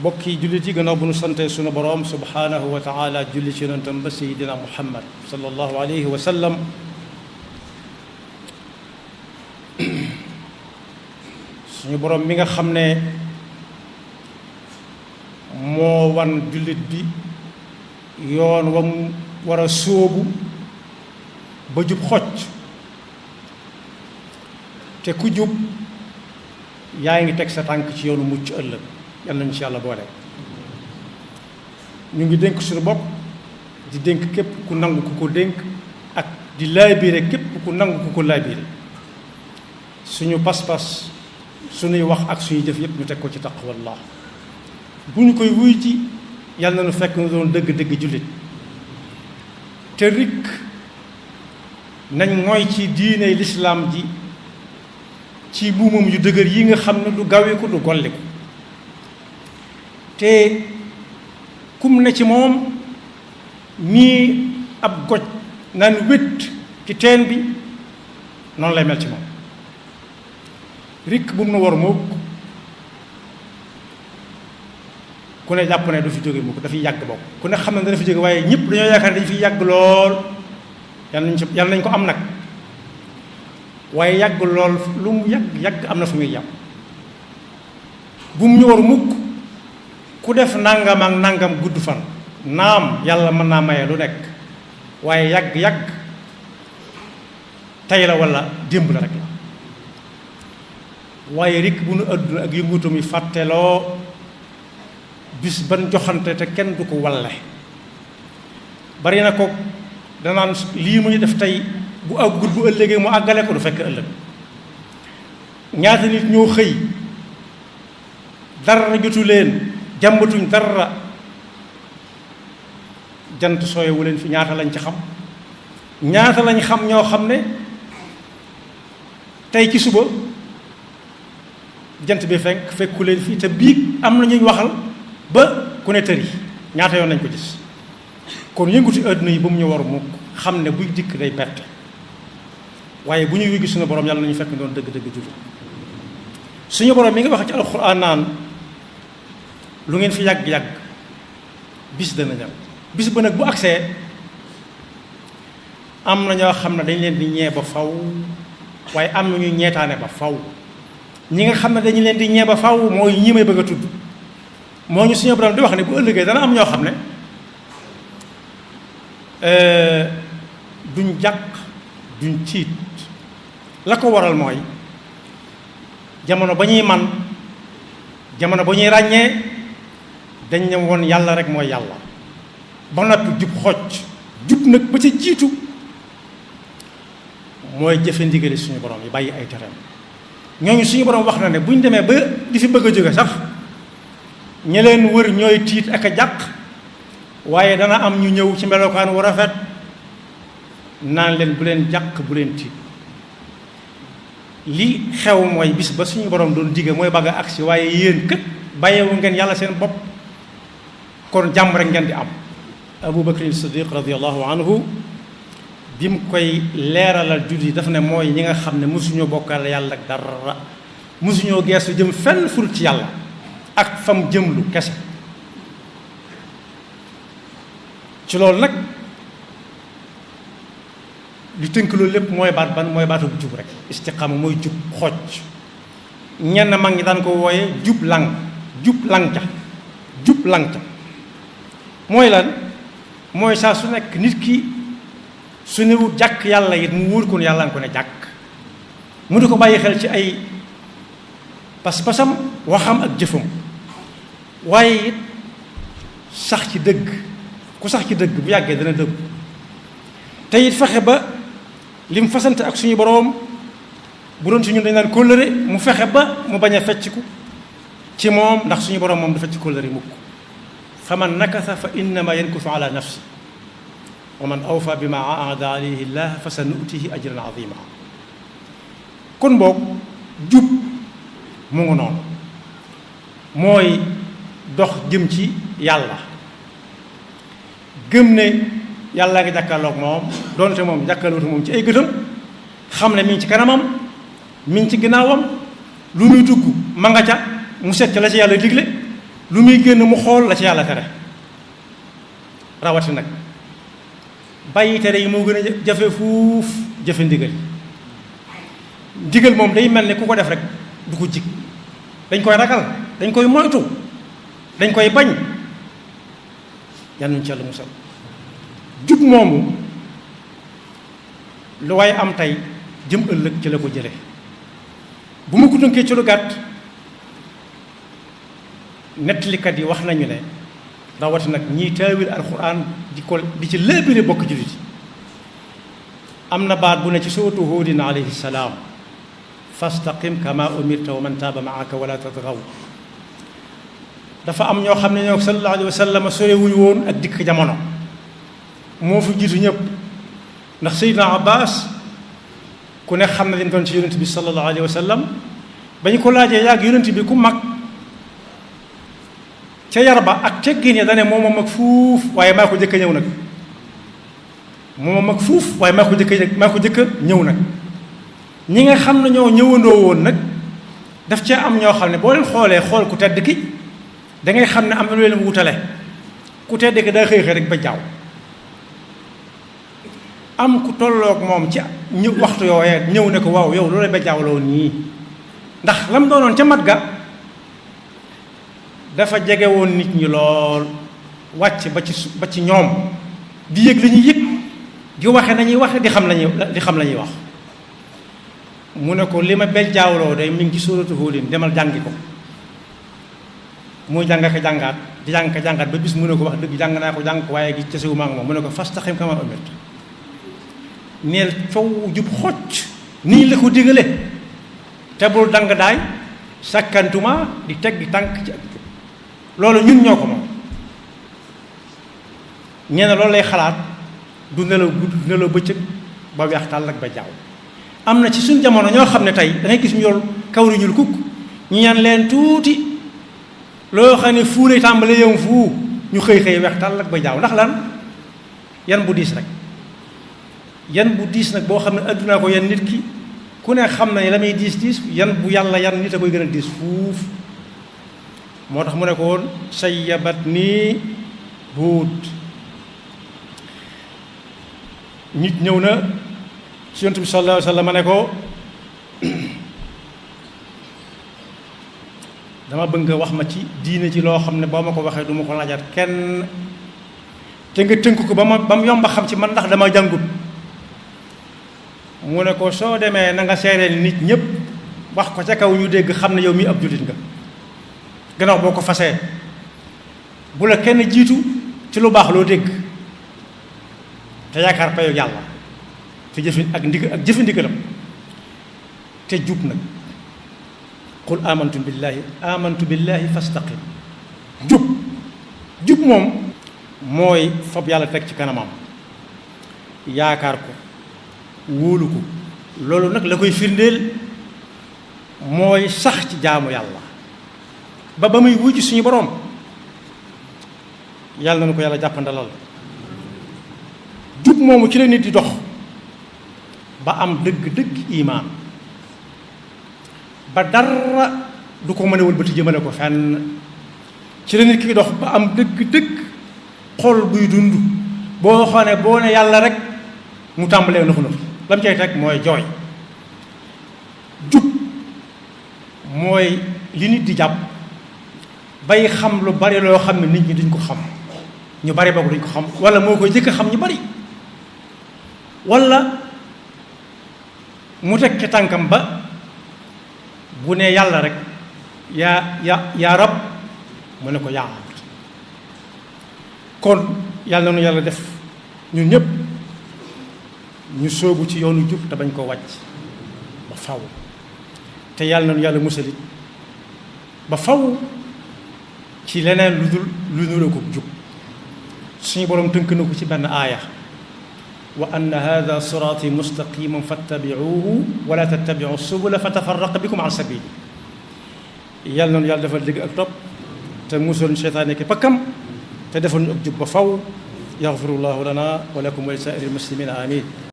bokki jullit yi gannaaw bu nu sante sunu boroom subhaanahu wa taala julli ci yonentam ba sayidina muhammad sallallahu alayhi wa sallam suñu boroom mi nga xam ne moo wan jullit bi yoon wa mu war a sóobu ba jub xocc te ku jub yaa ngi teg sa tànk ci yoonu mucc ëllëg yal nañu ci yàlla boole. ñu ngi dénk suñu bopp di dénk képp ku nangu ku ko dénk ak di laabiire képp ku nangu ku ko laabiire suñu pas-pas suñuy wax ak suñuy jëf yépp ñu teg ko ci taqwallah bu ñu koy wuy ci yàlla na nu fekk nu doon dëgg-dëgg jullit te rikk nañ mooy ci diine lislaam ji ci buumam yu dëgër yi nga xam ne du gawiku du golliku te kum ne ci moom nii ab goj naan wét ci teen bi noonu lay mel ci moom rikk bu mu na war mukk ku ne jàpp ne du fi jóge mukk dafay yàgg bokk ku ne xam ne dana fi jóge waaye ñëpp dañoo yaakaar ne dañu fi yàgg lool yàlla nañ ko am nag waaye yàgg lool lu mu yàgg am na fu muy yàpp bu mu ñu war mukk ku def nangam ak nangam gudd fan naam yàlla mën naa maye lu nekk waaye yàgg tey la walla démb la rek la waaye rek bu nu àdduna ak yëngutam yi fàtteloo bis ban joxante te kenn du ko walle bari na ko danaan lii muy def tey bu àggut bu ëllëgee mu àggale ko du fekk ëllëg ñaata nit ñoo xëy dara jotu leen jàmbatuñ dara jant sooyewu leen fi ñaata lañ ci xam ñaata lañ xam ñoo xam ne tey ci suba jant bi fekku leen fii te biig am na ñuy waxal ba ku ne tëri ñaata yoon nañ ko gis kon yënguti àdduna yi ba mu ñu war mukk xam ne buy dikk day perte waaye bu ñuy wéggi suñu borom yàlla nañu fekk doon dëgg-dëgg jullit suñu borom mi nga wax ci alxuraan naan lu ngeen fi yàgg-yàgg bis dana ñëw bis ba nag bu agsee am na ñoo xam ne dañ leen di ñee ba faw waaye am na ñuy ñeetaane ba faw ñi nga xam ne dañu leen di ñee ba faw mooy ñi may bëgg a tudd moo ñu suñu borom di wax ne bu ëllëgee dana am ñoo xam ne duñ jàq duñ tiit la ko waral mooy jamono ba ñuy man jamono ba ñuy ràññee dañ ne woon yàlla rek mooy yàlla ba noppi jub xocc jub nag ba ca jiitu mooy jëfe ndigali suñu borom yi bàyyi ay tereem ñooñu suñu borom wax na ne bu ñu demee ba di fi bëgg a jóge sax ñi leen wër ñooy tiit ak a jàq waaye dana am ñu ñëw ci melokaan wu rafet naan leen bu leen jàq bu leen tiit li xew mooy bis ba suñu borom doon digge mooy bëgg a agsi waaye yéen kët bàyyewu ngeen yàlla seen bopp kon jàmm rek ngeen di am Abu Bakr Siddiq radiallahu anhu bi mu koy leeralal julli dafa ne mooy ñi nga xam ne mosuñoo bokkal yàlla ak dara mosuñoo geesu jëm fenn ful ci yàlla ak fam jëmlu kese ci loolu nag li tënk loolu lépp mooy baat ban mooy baatu bu jub rek istiqaama mooy jub xocc ñenn mag ñi daan ko wooye jub lang ca mooy lan mooy saa su nekk nit ki su newut jàkk yàlla it mu wóor ko ne yàlla nga ko ne jàkk mu di ko bàyyi xel ci ay pas-pasam waxam ak jëfam waaye it sax ci dëgg ku sax ci dëgg bu yàggee dana dëgg te it fexe ba lim fasante ak suñu boroom bu doon ci ñun dañ naan kóllëre mu fexe ba mu bañ a fecciku ci moom ndax suñu boroom moom du fecc kóllëre mukk fa man nakasa fa innama yankusu ala nafsi wa man awfa bima aada alayhi llah fa sa nutihi ajran azima kon boog jub mu ngi noonu mooy dox jëm ci yàlla gëm ne yàlla nga jàkkaarloog moom doonte moom jàkkaarlootu moom ci ay gëtam xam ne mi ngi ci kanamam mi ngi ci ginnaawam lu muy dugg ma nga ca mu seet ca la ci yàlla digle lu muy génn mu xool la ci yàlla tere rawati nag bàyyi tere yi moo gën a jafe fuuf jëfe ndigal ndigal moom day mel ni ku ko def rek du ko jig dañ koy ragal dañ koy moytu dañ koy bañ yal nañu ci yàlla musal jub moomu lu waaye am tey jëm ëllëg ci la ko jële bu ma ko tënkee ci lu gàtt nettalikat yi wax nañu ne rawati nag ñiy taawil alxuraan di ci léebire bokk jullit yi am na baat bu ne ci suuratu Huudin alayhi salaam fastaqim kama umirta wa man taaba maaka wala tatgaw dafa am ñoo xam ne ñoo sallallahu alayhi wa sallam sorewuñu woon ak dikk jamono moo fi jiitu ñëpp ndax Seydina Abbas ku ne xam na leen doon ci yonent bi sallallahu alayhi wa sallam ba ñu ko laajee yàgg yonent bi ku mag ca yar ba ak teggin ya dane moom mag fuuf waaye maa ko jëkk a ñëw nag moom mag fuuf waaye maa ko jëkk a ñëw nag ñi nga xam ne ñoo ñëwandoo woon nag daf cee am ñoo xam ne boo leen xoolee xool ku tedd ki da ngay xam ne am na lu leen wutale ku tedd ki daa xëy xëy rek ba jaaw am ku tolloog moom ci waxtu yooyee ñëw ne ko waaw yow loolu ba jaawloo nii ndax lam doonoon ca mat ga dafa jege woon nit ñi lool wàcc ba ci ñoom di yëg li ñuy yëg di waxe nañuy waxe di xam la ñuy wax mu ne ko li ma bel jaawloo day mi ngi ci suuratu Huudin demal jàngi ko muy jàng ko jàngaat di jàng ko jàngaat ba bis mu ne ko wax dëgg jàng naa ko jàng ko waaye gi casewu maa ngi moom mu ne ko fastaqim kamaa umirta neel coow jub xocc nii la ko digale te bul dang daay sakkantuma di teggi tànk ci ak jub loolu ñun ñoo ko moom ñeene loolu lay xalaat du nelaw gudd du nelaw bëccëg ba weex tàll ak ba jaaw am na ci suñ jamono ñoo xam ne tey dangay gis ñu yor kawri ñul kukk ñu ñaan leen tuuti loo xam ne fuu lay tàmbale yow fuu ñu xëy weex tàll ak ba jaaw ndax lan yan bu diis rek yan bu diis nag boo xam ne addunaa ko yan nit ki ku ne xam na ne la muy diis yan bu yàlla yan nit a koy gën a diis fuuf moo tax mu ne ko woon sayyabat nii Huud nit ñëw na ci Yonent bi sallallahu alayhi wa sallam ma ne ko dama bëgg nga wax ma ci diine ci loo xam ne boo ma ko waxee du ma ko laajaat kenn te nga tënk ko ba mu yomba xam ci man ndax dama jàngut mu ne ko soo demee na nga seereel nit ñëpp wax ko ca kaw ñu dégg xam ne yow mii ab jullit nga gannaaw boo ko fasee bu la kenn jiitu ci lu baax loo dégg te yaakaar payu yàlla te jëfi ndigalam te jub nag qul amantu billahi fastaqim jub moom mooy fab yàlla teg ci kanamam yaakaar ko wóolu ko loolu nag la koy firndeel mooy sax ci jaamu yàlla ba muy wujj suñu boroom yàlla na ko yàlla jàppandalal jub moomu ci la nit di dox ba am dëgg-dëgg imaan ba dara du ko mën a wëlbati jëmale ko fenn ci la nit ki dox ba am dëgg-dëgg xol buy dund boo xoolee boo ne yàlla rek mu tàmbalee naxu naxu lam cay teg mooy jooy jub mooy li nit di jàpp bay xam lu bari loo xam ne nit ñi duñ ko xam ñu bari boobu duñ ko xam wala moo koy jëkk xam ñu bari wala mu teg ci tànkam ba bu ne yàlla rek yaa rab mu ne ko yaa abd kon yàlla na nu yàlla def ñun ñëpp ñu sóobu ci yoonu jub te bañ koo wàcc ba faw te yàlla na nu yàlla musalit ba faw ci leneen lu dul lu nuroo ko jub suñu boroom tënk na ko ci benn aaya wa anna hada siraati mustaqiman fattabicuuhu wala tattabicu subula fa tafarraqa bikum an sabili yàlla na nu yàlla defal dégg ak topp te musal seytaane ki pakkam te defal ñu ak jub ba faw yaxfirullahu lana wa lakum wa li saa'iril muslimina amin